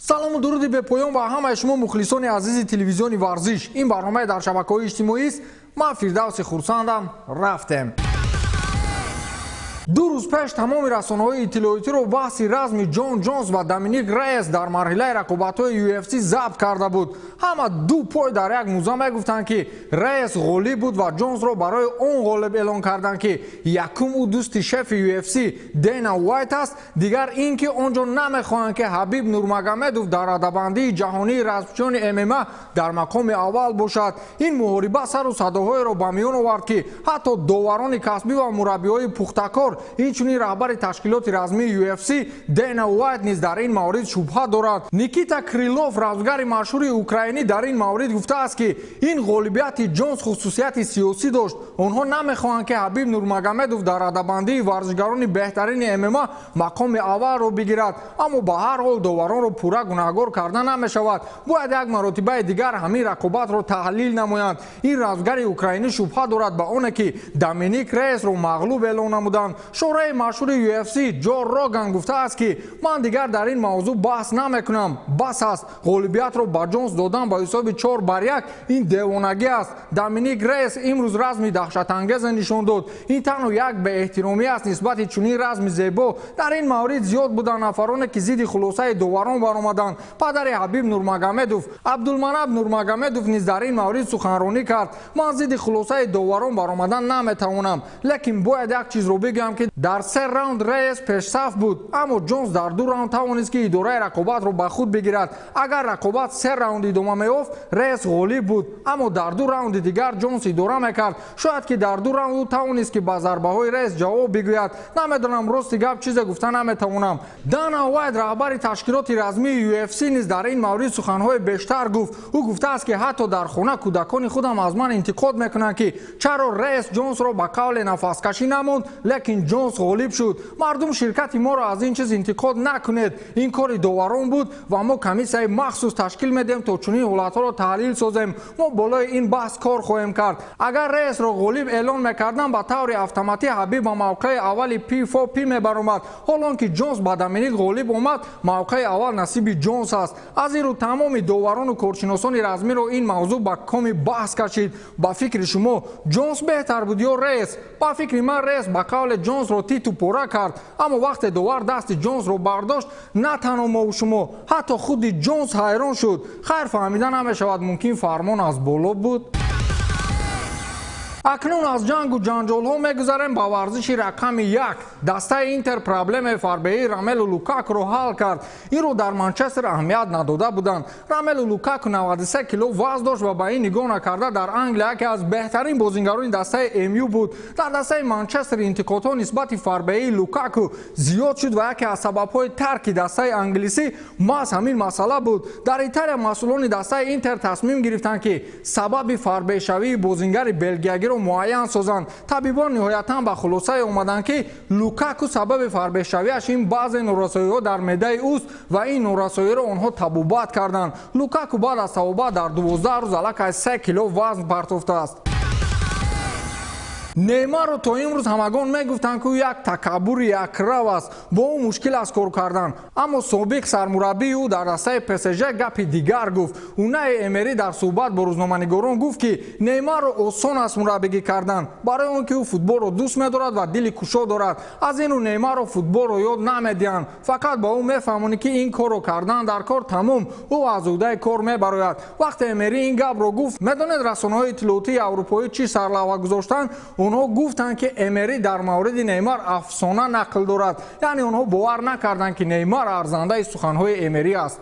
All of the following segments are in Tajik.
Салому дуруди бепоён ба ҳамаи шумо, мухлисони азизи телевизиони «Варзиш». Ин барномаи дар шабакаҳои иҷтимоист. Ман Фирдавси Хурсандам. Рафтем. 2 рӯз пеш тамоми расонаҳои иттилоотиро баҳси разми Ҷон Ҷонс ва Доминик Рейс дар марҳилаи рақобатҳои UFC забт карда буд. Ҳама ду пой дар як мӯза мегуфтанд, ки Рейс ғолиб буд ва Ҷонсро барои он ғолиб эълон карданд, ки якум, ӯ дӯсти шефи UFC Дэна Уайт аст, дигар ин ки он ҷо намехоҳанд, ки Ҳабиб Нурмагомедов дар радабандии ҷаҳонии размчиёни ММА дар мақоми аввал бошад. Ин муҳориба сару садоҳоеро ба миён овард, ки ҳатто доварони касбӣ ва мураббиҳои пухтакор, инчунин раҳбари ташкилоти размии UFC Дэна Уайт низ дар ин маврид шубҳа дорад. Никита Крилов, размгари машҳури украинӣ, дар ин маврид гуфтааст, ки ин ғолибияти Ҷонс хусусияти сиёсӣ дошт. Онҳо намехоҳанд, ки Ҳабиб Нурмагомедов дар радабандии варзишгарони беҳтарини ММА мақоми аввалро бигирад. Аммо ба ҳар ҳол доваронро пурра гунаҳгор карда намешавад. Бояд як маротибаи дигар ҳамин рақобатро таҳлил намоянд. Ин размгари украинӣ шубҳа дорад ба оне, ки Доминик Рейсро мағлуб эълон намуданд. Шӯраи машҳури UFC Ҷо Роган гуфтааст, ки ман дигар дар ин мавзӯъ баҳс намекунам, бас аст. Ғолибиятро ба Ҷонс додан ба ҳисоби 4-1 ин девонагӣ аст. Доминик Рейс имрӯз разми даҳшатангезе нишон дод. Ин танҳо як беэҳтиромӣ аст нисбати чунин разми зебо. Дар ин маврид зиёд буданд нафароне, ки зидди хулосаи доварон баромаданд. Падари Ҳабиб Нурмагомедов, Абдулманаб Нурмагомедов, низ дар ин маврид суханронӣ кард. Ман зидди хулосаи доварон баромадан наметавонам, лекин бояд як чизро бигӯям, ки дар се раунд Рейс пешсаф буд, аммо Ҷонс дар ду раунд тавонист, ки идораи рақобатро ба худ бигирад. Агар рақобат се раунд идома меёфт, Рейс ғолиб буд, аммо дар ду раунди дигар Ҷонс идора мекард. Шояд ки дар ду раунд ӯ тавонист, ки ба зарбаҳои Рейс ҷавоб бигӯяд. Намедонам, рости гап, чизе гуфта наметавонам. Дана Уайт, раҳбари ташкилоти размии UFC, низ дар ин маврид суханҳои бештар гуфт. Ӯ гуфтааст, ки ҳатто дар хона кӯдакони худам аз ман интиқод мекунанд, ки чаро Рейс Ҷонсро ба қавле нафаскашӣ намонд, лекин Ҷонс ғолиб шуд. Мардум, ширкати моро аз ин чиз интиқод накунед. Ин кори доварон буд ва мо комиссияи махсус ташкил медиҳем, то чунин ҳолатҳоро таҳлил созем. Мо болои ин баҳс кор хоҳем кард. Агар Рейсро ғолиб эълон мекардам, ба таври автоматӣ Ҳабиб ба мавқеи аввали P4P мебаромад. Ҳолон ки Ҷонс ба Доминик ғолиб омад, мавқеи аввал насиби Ҷонс аст. Аз ин рӯ тамоми доварону коршиносони размиро ин мавзӯъ ба коми баҳс кашид. Ба фикри шумо, Ҷонс беҳтар буд ё Рейс? Ба фикри ман, Рейс ба қавле Ҷонсро титу пора кард, аммо вақте довар дасти Ҷонсро бардошт, на танҳо мову шумо, ҳатто худи Ҷонс ҳайрон шуд. Хайр, фаҳмида намешавад, мумкин фармон аз боло буд. Акнун аз ҷангу ҷанҷолҳо мегузарем ба варзиши рақами як. Дастаи Интер проблемаи фарбеҳии Рамелу Лукакуро ҳал кард. Инро дар Манчестер аҳамият надода буданд. Рамелу Лукаку 93 кило вазн дошт ва ба ин нигоҳ накарда дар Англия яке аз беҳтарин бозингарони дастаи МЮ буд. Дар дастаи Манчестер интиқодҳо нисбати фарбеҳии Лукаку зиёд шуд ва яке аз сабабҳои тарки дастаи англисӣ маҳз ҳамин масъала буд. Дар Италия масъулони дастаи Интер тасмим гирифтанд, ки сабаби фарбеҳшавии бозингари белгиягиро муайян созанд. Табибон ниҳоятан ба хулосае омаданд, ки Лукаку сабаби фарбеҳшавиаш ин баъзе норасоиҳо дар меъдаи ӯст ва ин норасоиро онҳо табобат карданд. Лукаку баъд аз табобат дар 12 рӯз аллакай 3 кило вазн партофтааст. Неймарро то имрӯз ҳамагон мегуфтанд, ки ӯ як такаббури якрав аст, бо ӯ мушкил аст кор кардан. Аммо собиқ сармураббии ӯ дар дастаи ПСЖ гапи дигар гуфт. Унаи Эмери дар суҳбат бо рӯзноманигорон гуфт, ки Неймарро осон аст мураббигӣ кардан, барои он ки ӯ футболро дӯст медорад ва дили кушод дорад. Аз ин рӯ Неймарро футболро ёд намедиҳанд, фақат ба ӯ мефаҳмонӣ, ки ин корро кардан дар кор, тамом, ӯ аз ӯҳдаи кор мебарояд. Вақте Эмери ин гапро гуфт, медонед, расонаҳои иттилоотии аврупоӣ чӣ сарлавҳа гузоштанд? Онҳо гуфтанд, ки Эмери дар мавриди Неймар афсона нақл дорад. Яъне онҳо бовар накарданд, ки Неймар арзандаи суханҳои Эмери аст.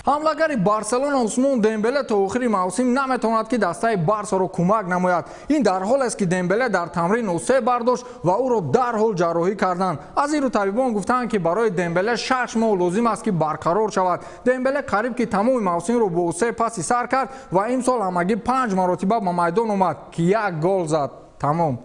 Ҳамлагари Барселона Усмон Дембеле то охири мавсим наметавонад, ки дастаи Барсаро кӯмак намояд. Ин дар ҳолест, ки Дембеле дар тамрин осеб бардошт ва ӯро дарҳол ҷарроҳӣ карданд. Аз ин рӯ табибон гуфтанд, ки барои Дембеле 6 моҳ лозим аст, ки барқарор шавад. Дембеле қариб ки тамоми мавсимро бо осеб паси сар кард ва имсол ҳамагӣ панҷ маротиба ба майдон омад, ки як гол зад, тамом.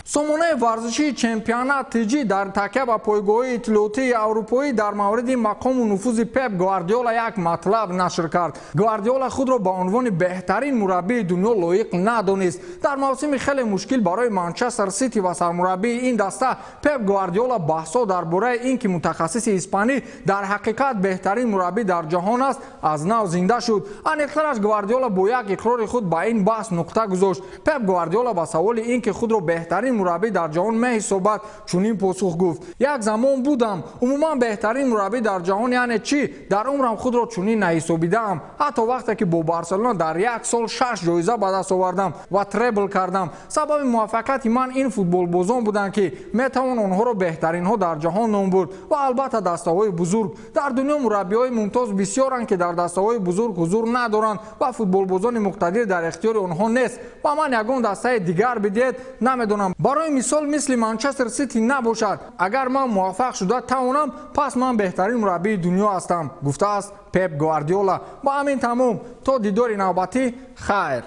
Сомонаи варзишии Чемпионат ТЖ дар такя ба пойгоҳи иттилоотии аврупоӣ дар мавриди мақому нуфузи Пеп Гвардиола як матлаб нашр кард. Гвардиола худро ба унвони беҳтарин мураббии дунё лоиқ надонист. Дар мавсими хеле мушкил барои Манчестер Сити ва сармураббии ин даста Пеп Гвардиола баҳсҳо дар бораи ин ки мутахассиси испанӣ дар ҳақиқат беҳтарин мураббӣ дар ҷаҳон аст, аз нав зинда шуд. Аниқтараш, Гвардиола бо як иқрори худ ба ин баҳс нуқта гузошт. Пеп Гвардиола ба саволи ин ки худро беҳтарин мураббӣ дар ҷаҳон меҳисобад, чунин посух гуфт: «Як замон будам. Умуман, беҳтарин мураббӣ дар ҷаҳон яъне чӣ? Дар умрам худро чунин наҳисобидаам, ҳатто вақте ки бо Барселона дар як сол шаш ҷоиза ба даст овардам ва требл кардам. Сабаби муваффақияти ман ин футболбозон буданд, ки метавон онҳоро беҳтаринҳо дар ҷаҳон ном бурд, ва албатта дастаҳои бузург. Дар дунё мураббиҳои мумтоз бисёранд, ки дар дастаҳои бузург ҳузур надоранд ва футболбозони муқтадир дар ихтиёри онҳо нест. Ба ман ягон дастаи дигар бидиҳед, намедонам, барои мисол, мисли Манчестер Сити набошад, агар ман муваффақ шуда тавонам, пас ман беҳтарин мураббии дунё ҳастам», гуфтааст Пеп Гвардиола. Ба ҳамин тамом. То дидори навбатӣ, хайр.